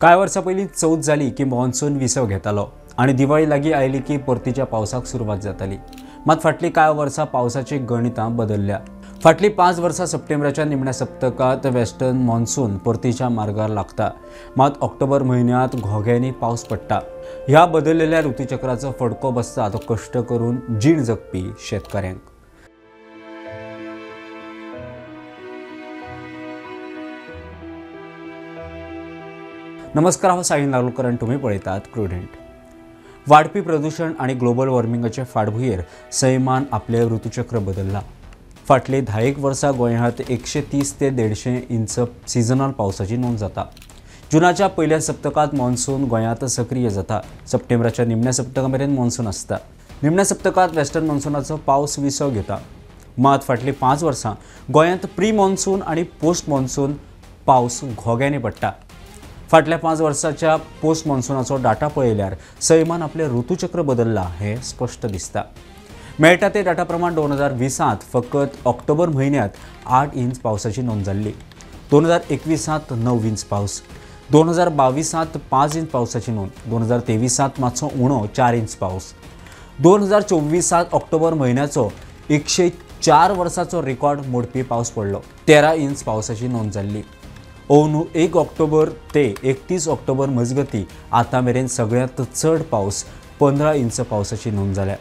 कांय वर्सां पयलीं चवथ जाली की मॉन्सून विसव घेतालो आनी दिवाळी लागीं आयली की परतीच्या पावसाक सुरवात जाताली। मात फाटलीं कांय वर्सां पावसाची गणितां बदलल्या। फाटलीं 5 वर्सां सप्टेंबराच्या निमण्या सप्तकांत वेस्टर्न मॉन्सून परतीच्या मार्गार लागता, मात ऑक्टोबर म्हयन्यांत घोग्यांनी पावस पडटा। ह्या बदललेल्या ऋतुचक्राचो फडको बसता तो कश्ट करून जीण जगपी शेतकऱ्यांक। नमस्कार, हांव साहिल नार्लोकर आनी तुमी पळयतात प्रुडंट। वाडपी प्रदूशण आनी ग्लोबल वॉर्मिंगाचे फाटभुंयेर सैमान आपलें ऋतुचक्र बदल्लां। फाटलीं 10 वर्सां गोंयांत 130 ते 150 इंच सिजनल पावसाची नोंद जाता। जुनाच्या पयल्या सप्तकांत मॉन्सून गोंयांत सक्रीय जाता। सप्टेंबराच्या निमण्या सप्तका मेरेन मॉन्सून आसता। निमण्या सप्तकांत वेस्टर्न मॉन्सूनाचो पावस विसव घेता। मात फाटलीं 5 वर्सां गोंयांत प्री मॉन्सून आनी पोस्ट मॉन्सून पावस घोग्यांनी पडटा। फाटल्या 5 वर्सांच्या पोस्ट मॉन्सूनाचो डाटा पळयल्यार सैमान आपलें ऋतुचक्र बदल्लां हें स्पश्ट दिसता। मेळटा ते डाटा प्रमाण 2020 फकत ऑक्टोबर म्हयन्यांत 8 इंच पावसाची नोंद जाल्ली। 2021 9 इंच पावस, 2022 5 इंच पावसाची नोंद, 2023 मातसो उणो 4 इंच पावस, 2024 ऑक्टोबर म्हयन्याचो 104 वर्सांचो रिकॉर्ड मोडपी पावस पडलो, 13 इंच पावसाची नोंद जाल्ली। अंदू 1 ऑक्टोबर ते 31 ऑक्टोबर मजगती आतां मेरेन सगळ्यांत चड पावस 15 इंच पावसाची नोंद जाल्या।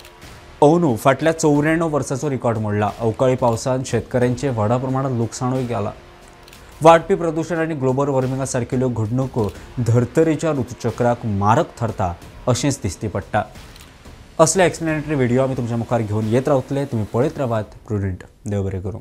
अंदू फाटल्या 94 वर्सांचो रिकॉर्ड मोडला। अवकाळी पावसान शेतकऱ्यांचे व्हडा प्रमाणात लुकसाणूय गेलां। वाडपी प्रदूशण आनी ग्लोबल वॉर्मिंगा सारकिल्ल्यो घडणुको धर्तरेच्या ऋतुचक्राक मारक थारता अशेंच दिसती पडटा। असले एक्सप्लेनेटरी व्हिडिओ आमी तुमच्या मुखार घेवन येत रावतले। तुमी पळयत रावात प्रुडंट। देव बरें करूं।